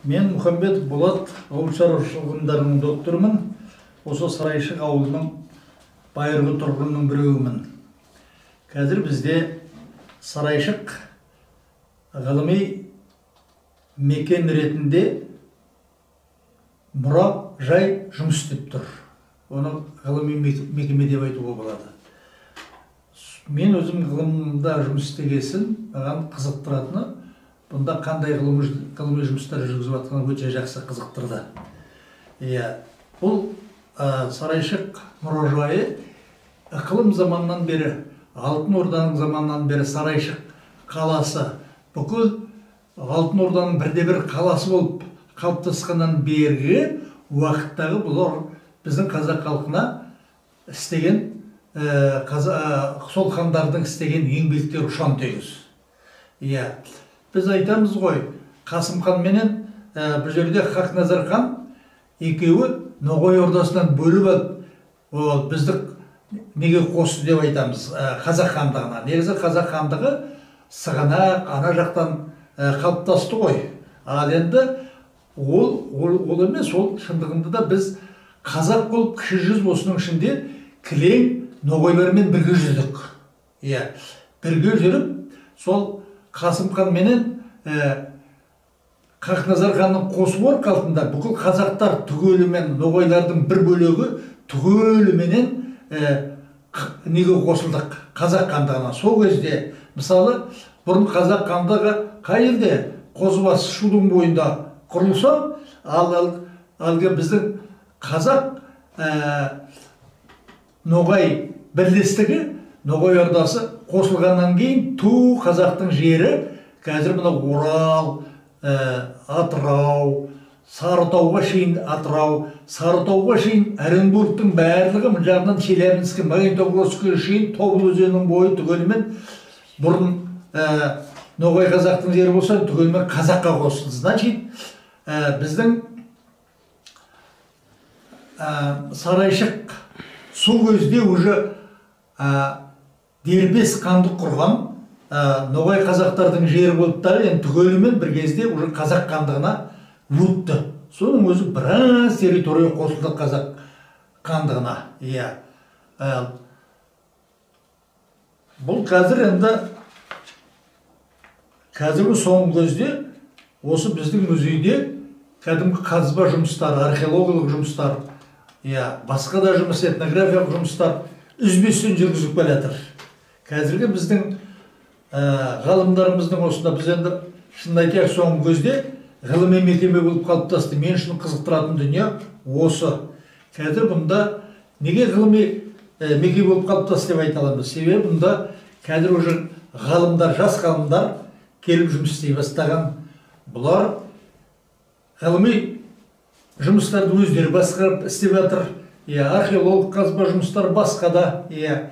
Мен Мұхамбетов Болат, ауыл шаруашылығы ғылымдарының докторымын. Осы Сарайшық ауылының байырғы тұрғынының біреуімін. Қазір бізде Сарайшық ғылыми мекен ретінде мұражай жұмыс істеп тұр. Оны ғылыми мекеме деп айтуға болады. Мен өзім ғылымда жұмыс істегесін, маған қызықтыратыны, бұнда қандай ғылыми жұмыстар жүргізіп жатқаны өте жақсы қызықтырды. Иә, бұл Сарайшық мұражайы ықылым заманнан бері, Алтын Орданың заманынан бері Сарайшық қаласы бүкіл Алтын Орданың бірде-бір қаласы болып қалыптасқаннан бергі уақыттағы бұлар біздің қазақ халқына істеген, сол хандардың істеген еңбектері ұшан тегіс. Иә, біз айтамыз ғой, Қасым хан менен бұл жерде Хақназар хан екеуі Ноғай ордасынан бөліп алып, ол бізді неге қосты деп айтамыз, қазақ хандығына. Негізі қазақ хандығы Сығанақ ана жақтан қалыптасты ғой. Ал енді ол емес, ол шындығында да біз қазақ болып кіші жүз осының ішінде кілең ноғайлармен бірге жүрдік. Иә, бірге жүріп, сол Қасым хан менен Хақназар ханның қосуы арқасында бүкіл қазақтар түгелімен, ноғайлардың бір бөлегі түгеліменен неге қосылдық? Қазақ хандығына. Сол кезде, мысалы, бұрын қазақ хандығы қай жерде? Қозыбас Шудың бойында құрылса, ал әлгі біздің қазақ ноғай бірлестігі, Ноғай ордасы қосылғаннан кейін ту қазақтың жері қазір мына Орал, Атырау, Сарытауға шейін Атырау, Сарытауға шейін Оренбургтың барлығы, мына жағынан Челябинск, Магнитогорскке шейін Тобыл өзенінің бойы түгелімен бұрын ноғай қазақтың жері болса, түгелімен қазаққа қосылды. Значит, біздің Сарайшық сол кезде уже дербес хандық құрған ноғай қазақтардың жері болып та, енді түгелімен бір кезде уже қазақ хандығына өтті. Соның өзі біраз территория қосылды қазақ хандығына. Иә. Бұл қазір енді қазіргі соңғы кезде осы біздің музейде кәдімгі қазба жұмыстары, археологиялық жұмыстар, иә, басқа да жұмыс, этнографиялық жұмыстар үзбестен жүргізіліп келе жатыр. Қазіргі біздің ғалымдарымыздың осында біз енді шынын айтайық, соңғы кезде ғылыми мекеме болып қалыптасты. Мен үшін қызықтыратын дүние осы. Қазір бұнда неге ғылыми мекеме болып қалыптасты деп айта аламыз? Себебі бұнда қазір уже ғалымдар, жас ғалымдар келіп жұмыс істей бастаған. Бұлар ғылыми жұмыстарды өздері басқарып істеп жатыр. Иә, археолог қазба жұмыстар басқа да, иә,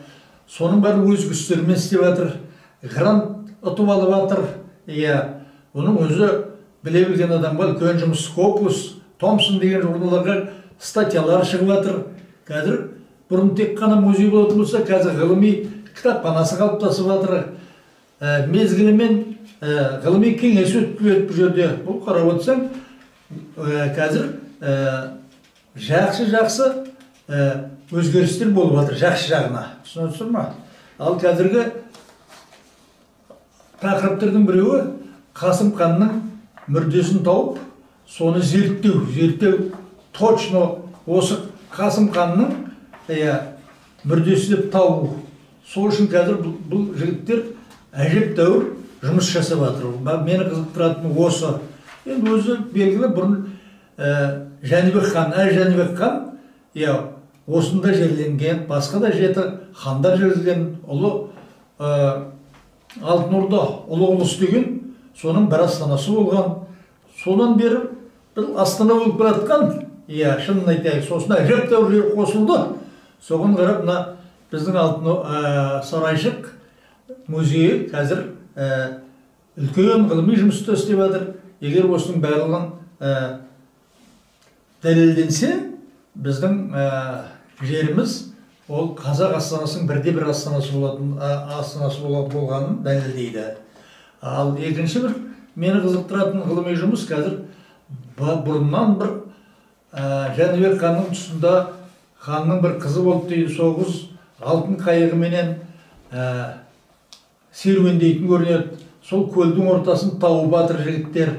соның бәрін өз күштерімен істеп жатыр. Грант ұтып алып жатыр. Иә, оның өзі біле білген адамға үлкен жұмыс. Скопус, Томсон деген журналдарға статьялар шығып жатыр. Қазір бұрын тек қана музей болатын болса, қазір ғылыми кітапханасы қалыптасып жатыр. Мезгілімен ғылыми кеңес өткізіледі бұл жерде. Бұл қарап отырсаң, қазір жақсы-жақсы өзгерістер болып жатыр, жақсы жағына. Түсініп отырсың ба? Ал қазіргі тақырыптардың біреуі Қасым ханның мүрдесін тауып, соны зерттеу, зерттеу точно осы Қасым ханның мүрдесі деп табу. Сол үшін қазір бұл жігіттер әжептәуір жұмыс жасап жатыр. Мені қызықтыратын осы. Енді өзі белгілі бұрын Жәнібек хан, әр Жәнібек хан, иә, осында жерленген, басқа да жеті хандар жерленген, ұлы Алтын Орда, ұлы ұлыс деген, соның бір астанасы болған. Содан бері бір астана болып келе жатқан, иә, шынын айтайық, сосын әжептәуір жер қосылды. Соған қарап мына біздің Алтын Сарайшық музейі қазір үлкен ғылыми жұмысты істеп жатыр. Егер осының барлығын дәлелденсе, біздің жеріміз ол қазақ астанасының бірде-бір астанасы болатын, астанасы болғанын дәлелдейді. Ал екінші бір мені қызықтыратын ғылыми жұмыс қазір Бұрыннан бір Жәнібек ханның тұсында ханның бір қызы болды дейді, сол қыз алтын қайығыменен серуендейтін көрінеді. Сол көлдің ортасын тауып жатыр жігіттер.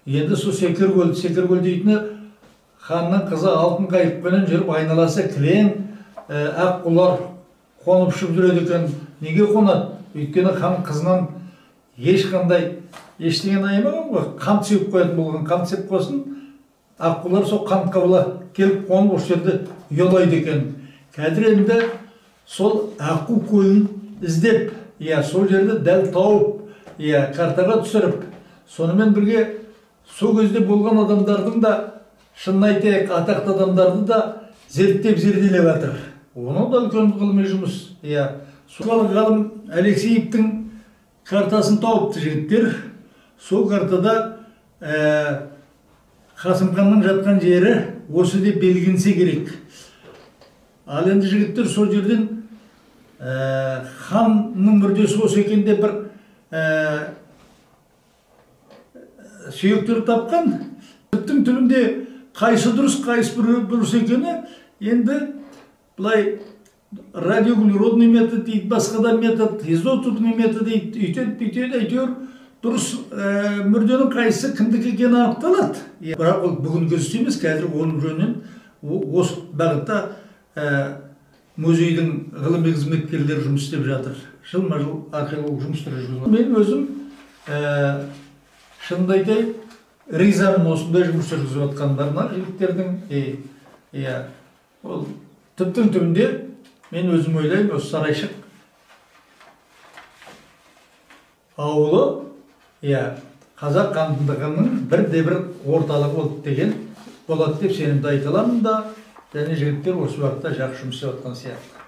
Енді сол Секіркөл, Секіркөл дейтіні ханның қызы алтын қайықпенен жүріп, айналасы кілең аққулар қонып ұшып жүреді екен. Неге қонады? Өйткені хан қызынан ешқандай ештеңені аямаған ғой, қант сеуіп қоятын болған. Қант сеуіп қойсын, аққулар сол қантқа бола келіп қонып осы жерде ұялайды екен. Қазір енді сол Аққу көлін іздеп, иә, сол жерді дәл тауып, иә, картаға түсіріп, сонымен бірге сол кезде болған адамдардың да, шынын айтайық, атақты адамдарды да зерттеп зерделеп жатыр. Оның да үлкен ғылыми жұмыс. Иә, сол ғалым Алексеевтің картасын тауыпты жігіттер. Сол картада Қасым ханның жатқан жері осы деп белгіленсе керек. Ал енді жігіттер сол жерден ханның мүрдесі осы екен деп бір сүйектер тапқан. Түптің түбінде қайсы дұрыс, қайсы бұрыс екені енді былай радиоуглеродный метод дейді, басқа да метод, изотопный метод дейді, үйтеді, бүйтеді, әйтеуір дұрыс мүрденің қайсысы кімдікі екені анықталады. Бірақ ол бүгінгі іс емес, қазір оның жөнінен осы бағытта музейдің ғылыми қызметкерлері жұмыс істеп жатыр. Жылма-жыл археолог жұмыстар жүргізіп. Мен өзім шынымды айтайын, ризамын осындай жұмыс жүргізіп жатқандарына жігіттердің. Иә, ол түптің түбінде мен өзім ойлаймын, осы Сарайшық ауылы, иә, қазақ хандығының бірде-бір орталығы болды деген болады деп сенімді айта аламын да, және жігіттер осы бағытта жақсы жұмыс істеп жатқан сияқты.